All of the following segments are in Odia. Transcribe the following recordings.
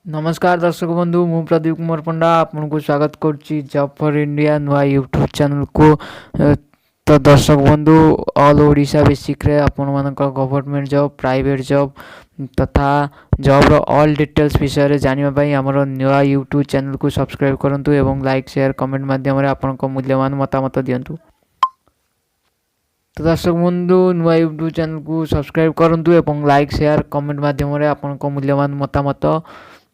ନମସ୍କାର ଦର୍ଶକ ବନ୍ଧୁ, ମୁଁ ପ୍ରଦୀପ କୁମାର ପଣ୍ଡା ଆପଣଙ୍କୁ ସ୍ୱାଗତ କରୁଛି ଜବ୍ ଫର୍ ଇଣ୍ଡିଆ ନୂଆ ୟୁଟ୍ୟୁବ୍ ଚ୍ୟାନେଲକୁ। ତ ଦର୍ଶକ ବନ୍ଧୁ, ଅଲ୍ ଓଡ଼ିଶା ବେସିସ୍ରେ ଆପଣମାନଙ୍କ ଗଭର୍ଣ୍ଣମେଣ୍ଟ ଜବ୍, ପ୍ରାଇଭେଟ୍ ଜବ୍ ତଥା ଜବ୍ର ଅଲ୍ ଡିଟେଲ୍ସ ବିଷୟରେ ଜାଣିବା ପାଇଁ ଆମର ନୂଆ ୟୁଟ୍ୟୁବ୍ ଚ୍ୟାନେଲକୁ ସବସ୍କ୍ରାଇବ୍ କରନ୍ତୁ ଏବଂ ଲାଇକ୍, ସେୟାର, କମେଣ୍ଟ ମାଧ୍ୟମରେ ଆପଣଙ୍କ ମୂଲ୍ୟବାନ ମତାମତ ଦିଅନ୍ତୁ। ତ ଦର୍ଶକ ବନ୍ଧୁ, ନୂଆ ୟୁଟ୍ୟୁବ୍ ଚ୍ୟାନେଲକୁ ସବସ୍କ୍ରାଇବ୍ କରନ୍ତୁ ଏବଂ ଲାଇକ୍, ସେୟାର, କମେଣ୍ଟ ମାଧ୍ୟମରେ ଆପଣଙ୍କ ମୂଲ୍ୟବାନ ମତାମତ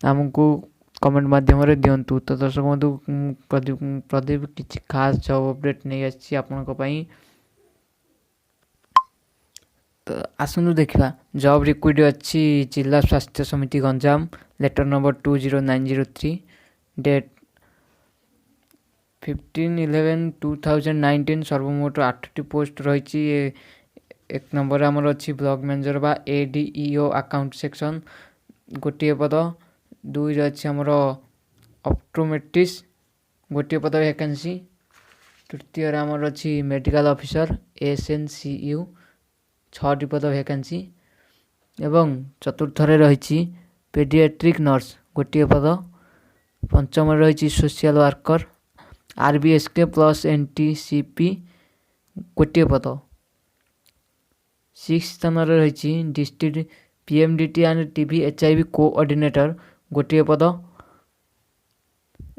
ଆମକୁ କମେଣ୍ଟ ମାଧ୍ୟମରେ ଦିଅନ୍ତୁ। ତ ଦର୍ଶକ ବନ୍ଧୁ, ମୁଁ ପ୍ରଦୀପ କିଛି ଖାସ୍ ଜବ୍ ଅପଡ଼େଟ୍ ନେଇ ଆସିଛି ଆପଣଙ୍କ ପାଇଁ। ତ ଆସନ୍ତୁ ଦେଖିବା। ଜବ୍ ରିକ୍ୱାୟାର୍ଡ଼ ଅଛି ଜିଲ୍ଲା ସ୍ୱାସ୍ଥ୍ୟ ସମିତି, ଗଞ୍ଜାମ, letter number 20903, date 15/11/2019। ସର୍ବମୋଟ ଆଠଟି ପୋଷ୍ଟ ରହିଛି। ଏକ ନମ୍ବରରେ ଆମର ଅଛି ବ୍ଲକ ମ୍ୟାନେଜର ବା ADEO account section, ଗୋଟିଏ ପଦ। ଦୁଇରେ ଅଛି ଆମର ଅପ୍ଟୋମେଟ୍ରିଷ୍ଟ, ଗୋଟିଏ ପଦ ଭ୍ୟାକେନ୍ସି। ତୃତୀୟରେ ଆମର ଅଛି ମେଡ଼ିକାଲ ଅଫିସର SNCU, ଛଅଟି ପଦ ଭ୍ୟାକେନ୍ସି ଏବଂ ଚତୁର୍ଥରେ ରହିଛି ପେଡ଼ିଆଟ୍ରିକ୍ ନର୍ସ, ଗୋଟିଏ ପଦ। ପଞ୍ଚମରେ ରହିଛି social worker RBSK plus NTCP, ଗୋଟିଏ ପଦ। ସିକ୍ସ ସ୍ଥାନରେ ରହିଛି district PMDT and TB HIV coordinator, ଗୋଟିଏ ପଦ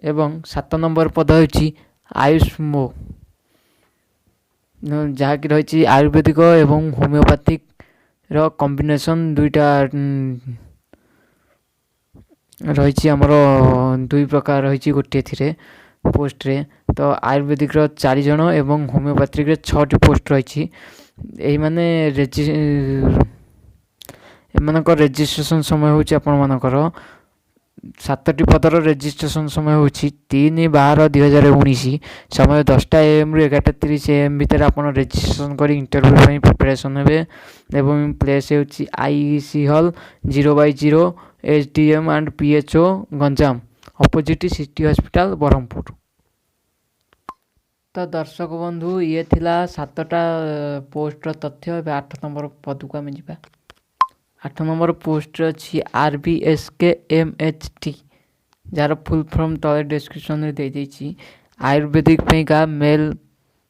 ଏବଂ ସାତ ନମ୍ବର ପଦ ହେଉଛି ଆୟୁଷ ମୋ, ଯାହାକି ରହିଛି ଆୟୁର୍ବେଦିକ ଏବଂ ହୋମିଓପାଥିକର କମ୍ବିନେସନ୍ ଦୁଇଟା ରହିଛି। ଆମର ଦୁଇ ପ୍ରକାର ରହିଛି ଗୋଟିଏ ଥିରେ ପୋଷ୍ଟରେ। ତ ଆୟୁର୍ବେଦିକର ଚାରି ଜଣ ଏବଂ ହୋମିଓପାଥିକରେ ଛଅଟି ପୋଷ୍ଟ ରହିଛି। ଏଇମାନେ ଏମାନଙ୍କ ରେଜିଷ୍ଟ୍ରେସନ୍ ସମୟ ହେଉଛି, ଆପଣମାନଙ୍କର ସାତଟି ପଦର ରେଜିଷ୍ଟ୍ରେସନ୍ ସମୟ ହେଉଛି 3/12/2019, ସମୟ 10ଟା ଏଏମ୍ରୁ 11ଟା 30 ଏଏମ୍ ଭିତରେ ଆପଣ ରେଜିଷ୍ଟ୍ରେସନ୍ କରି ଇଣ୍ଟରଭ୍ୟୁ ପାଇଁ ପ୍ରିପାରେସନ୍ ହେବେ ଏବଂ ପ୍ଲେସ୍ ହେଉଛି IEC hall, 0/0, SDM and PHO, Ganjam, opposite city hospital, Brahmapur. ତ ଦର୍ଶକ ବନ୍ଧୁ, ଇଏ ଥିଲା ସାତଟା ପୋଷ୍ଟର ତଥ୍ୟ। ଏବେ ଆଠ ନମ୍ବର ପଦକୁ ଆମେ ଯିବା। ଆଠ ନମ୍ବର ପୋଷ୍ଟରେ ଅଛି RBSK MHT, ଯାହାର ଫୁଲ୍ ଫର୍ମ ତଳେ ଡେସ୍କ୍ରିପସନ୍ରେ ଦେଇଦେଇଛି। ଆୟୁର୍ବେଦିକ ପାଇଁକା ମେଲ୍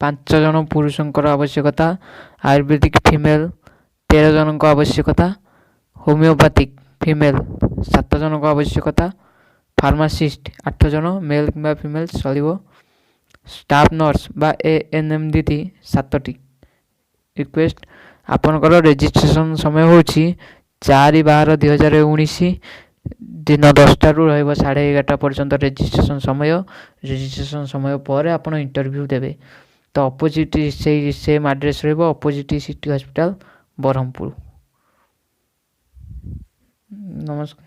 ପାଞ୍ଚ ଜଣ ପୁରୁଷଙ୍କର ଆବଶ୍ୟକତା, ଆୟୁର୍ବେଦିକ ଫିମେଲ୍ 13 ଜଣଙ୍କ ଆବଶ୍ୟକତା, ହୋମିଓପାଥିକ୍ ଫିମେଲ୍ ସାତ ଜଣଙ୍କ ଆବଶ୍ୟକତା, ଫାର୍ମାସିଷ୍ଟ ଆଠ ଜଣ, ମେଲ୍ କିମ୍ବା ଫିମେଲ୍ ଚଳିବ, ଷ୍ଟାଫ୍ ନର୍ସ ବା ANM ଦିଦି ସାତଟି ରିକ୍ୱେଷ୍ଟ। ଆପଣଙ୍କର ରେଜିଷ୍ଟ୍ରେସନ୍ ସମୟ ହେଉଛି 4/12/2019, ଦିନ 10ଟାରୁ ରହିବ 11:30 ପର୍ଯ୍ୟନ୍ତ ରେଜିଷ୍ଟ୍ରେସନ୍ ସମୟ। ରେଜିଷ୍ଟ୍ରେସନ୍ ସମୟ ପରେ ଆପଣ ଇଣ୍ଟରଭ୍ୟୁ ଦେବେ। ତ ଅପୋଜିଟ୍ ସେଇ ସେମ୍ ଆଡ୍ରେସ୍ ରହିବ, ଅପୋଜିଟ୍ ସିଟି ହସ୍ପିଟାଲ, ବ୍ରହ୍ମପୁର। ନମସ୍କାର।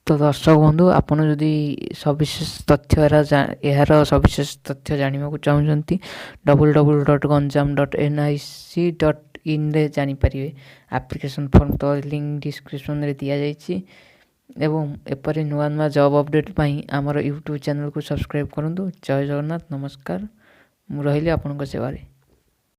ତ ଦର୍ଶକ ବନ୍ଧୁ, ଆପଣ ଯଦି ସବିଶେଷ ତଥ୍ୟ ଏହାର ସବିଶେଷ ତଥ୍ୟ ଜାଣିବାକୁ ଚାହୁଁଛନ୍ତି, ww.ganjam.nic.inରେ ଜାଣିପାରିବେ। ଆପ୍ଲିକେସନ୍ ଫର୍ମ ତ ଲିଙ୍କ୍ ଡିସ୍କ୍ରିପସନ୍ରେ ଦିଆଯାଇଛି ଏବଂ ଏପରି ନୂଆ ନୂଆ ଜବ୍ ଅପଡ଼େଟ୍ ପାଇଁ ଆମର ୟୁଟ୍ୟୁବ୍ ଚ୍ୟାନେଲକୁ ସବସ୍କ୍ରାଇବ୍ କରନ୍ତୁ। ଜୟ ଜଗନ୍ନାଥ, ନମସ୍କାର। ମୁଁ ରହିଲି ଆପଣଙ୍କ ସେବାରେ।